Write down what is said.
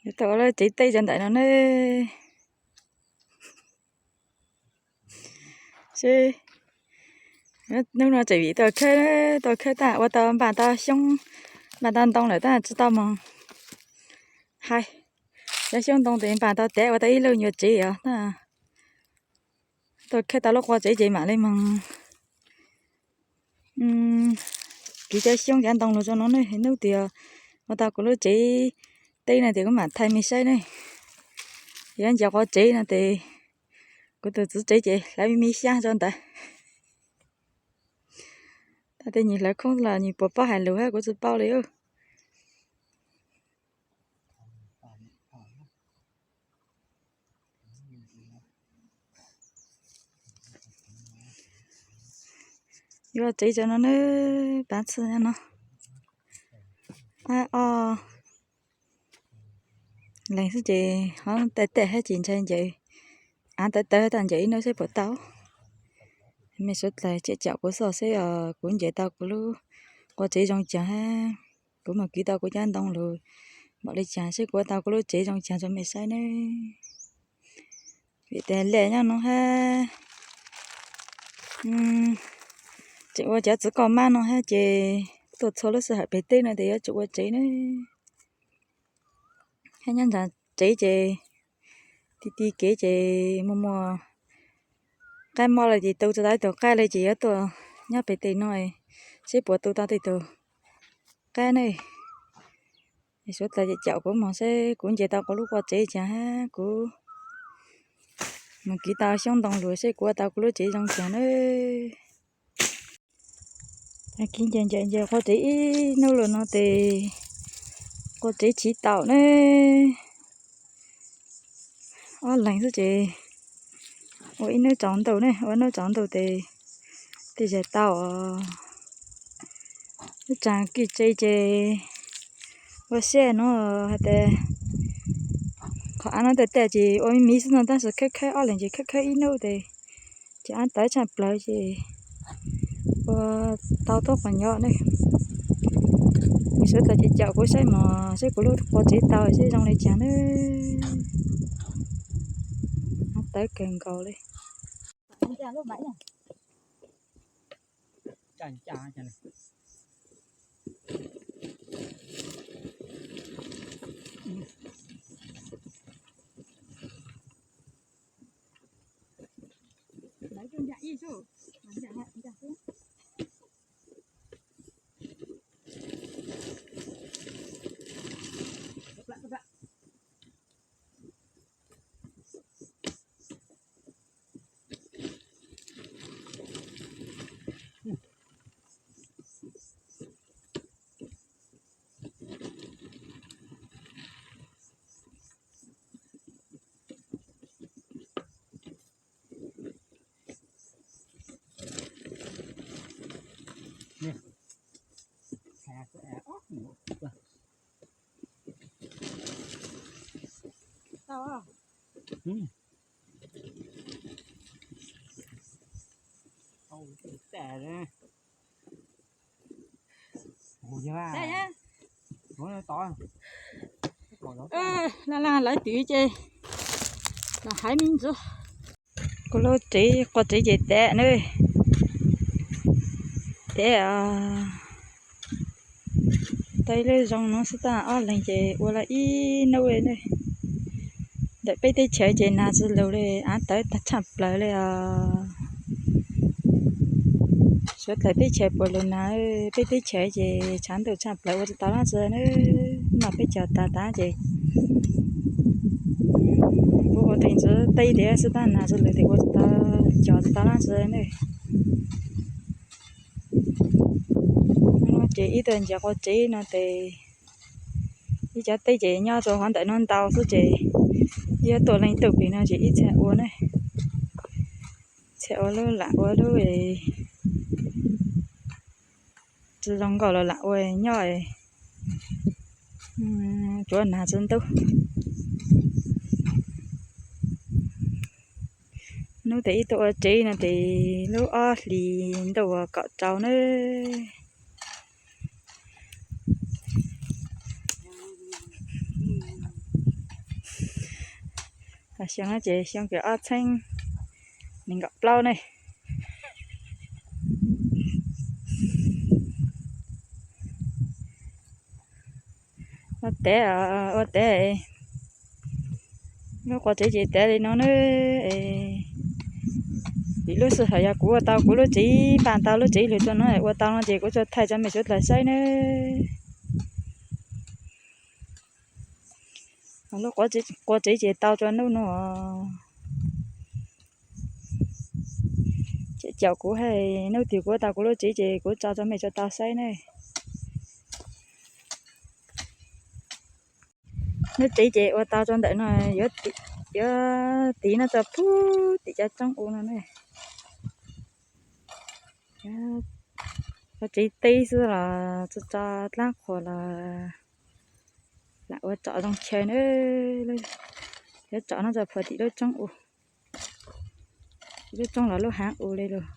Yuav tau ua lub tsev teb rau ntawm no ne. Seb, hnub no tseem vim tau khawb, tau khawb tag ua tau npaj tau xyoob, npaj tau ntoo lawm tab tsis tau mus hais. Cov xyoob ntoo tes npaj tau tev ua tau ib lub nyuag tsev os. Tau khawb tau lub qua tsev ces mam li mus kis cov xyoob cov ntoo los rau no ne. Hnub twg ua tau kuv lub tsev teb no ces kuv mam thaij mej saib ne. Yog nce qua tsev no ces kuv tus txiv tsev ces hlawv me me xyab rau ntawd. Thaum tej nyuag hlawv khoob los nyuag puas paub hais lus hab kuv tsis paub li. Yuav tsev rau no ne, pav txhij no. Ab, o, leeg xwb ces ho tej tej hab ces ntshai ncaws, av tawv tawv tau ncaws ib hnub seb puas tau. Mej suav dlawg caum kuv xwb seb kuv nce tau kuv lub qua tsev zoo caag hab kuv mus kis tau kuv cov ntoo lug npaum li caag seb kuv ua tau kuv lub tsev zoo caag rau mej saib ne. Vim tes lej nyob no hab tseem ua cov txiv koj mab no hab ces tuaj txhua lub sij hawm pem teb no tes yuav tsum ua tsev ne. Hab nyob ntawm tsev ces ti ti kev ces muaj muaj qaib mob los ces tu tsis tau ib tug qaib li ces yuav tuaj nyob pem tej no seb puas tu tau tej tug qaib ne. Suav dlawg caum kuv mus seb kuv nce tau kuv lub qua tsev caag hab kuv mus kis tau xyoob ntoo lug seb kuv ua tau kuv lub tsev zoo caag ne. Kis nce nce nce qua tsev ib hnub lawm no tes qua tsev tsis taus ne. Ob leeg xwb ces ua ib hnub tsaus ntuj ne, ua hnub tsaus ntuj tes tej zag tau lub tsaag kis tsev ces ua siab nuav has tas qhov av no tej tej ces ua miv miv xwb no tab sis khawb khawb ob leeg ces khawb khawb ib hnub tes ces av tawv tshaj plawg ces ua tau tuab quas nyob ne. Mej suav dlawg ces caum kuv saib mog seb kuv lub qua tsev tau seb zoo li caag ne. Av tawv kawg nkaus li. Laj laj lawv twv ces los hais me ntsis. Kuv lub tsev qua tsev ces tev ne, tev tau ib lub zoo no xwb tab ob leeg ces ua lawm ib hnub ne. Ntawm peb teb chaws ces nag tsis lug li, av tawv tshaj plawg li os. Suav dlawg teb chaws puas lug nag, peb teb chaws ces tshav ntuj tshaj plawg ua tsis tau dlaab tsi ne. Noj peb caug tag tag ces kuv ua tej ntsis teb tiav xwb tab nag tsis lug tes ua tsis tau, cog tsis tau dlaab tsi ne. Ces ib tug nce qua tsev no tes ib cov teb ces nyob rau hov ntawm no ntau xwb ces ib tuaj leej twg pem no ces ib txhia ua ne, txhia ua lub lam ua lub tsis zoo nkauj los lam ua nyob, tsuav nag tsis ntub. Hnub tes ib tuaj ua tsev no tes lub ob hlis ntuj kaum rau ne. Xyoo no ces xyoo ob txhiab nees nkaum plaub ne. Ua tev, ua tev, lub quav tsev ces tev li no ne. Vim lub sij hawm yog kuv ua tau kuv lub tsev, npaj tau lub tsev lug rua no, ua tau no ces kuv tsuas thaij rua mej suav dlawg saib ne. Lub quav tsev ces tau rua nub no. Ces caum kuv hab, nub twg kuv ua tau kuv lub tsev ces kuv tso rua mej suav dlawg tau saib ne. Lub tsev ces ua tau rua ntawm no, yuav tiv no rua pug tim cov roob u no ne. Ua tsev teb xwb los tso dlaab qhuas los lam ua tsom zoo chaw na. Yuav tsom no rua pug tim lub roob u, lub roob los lub haav u le lug.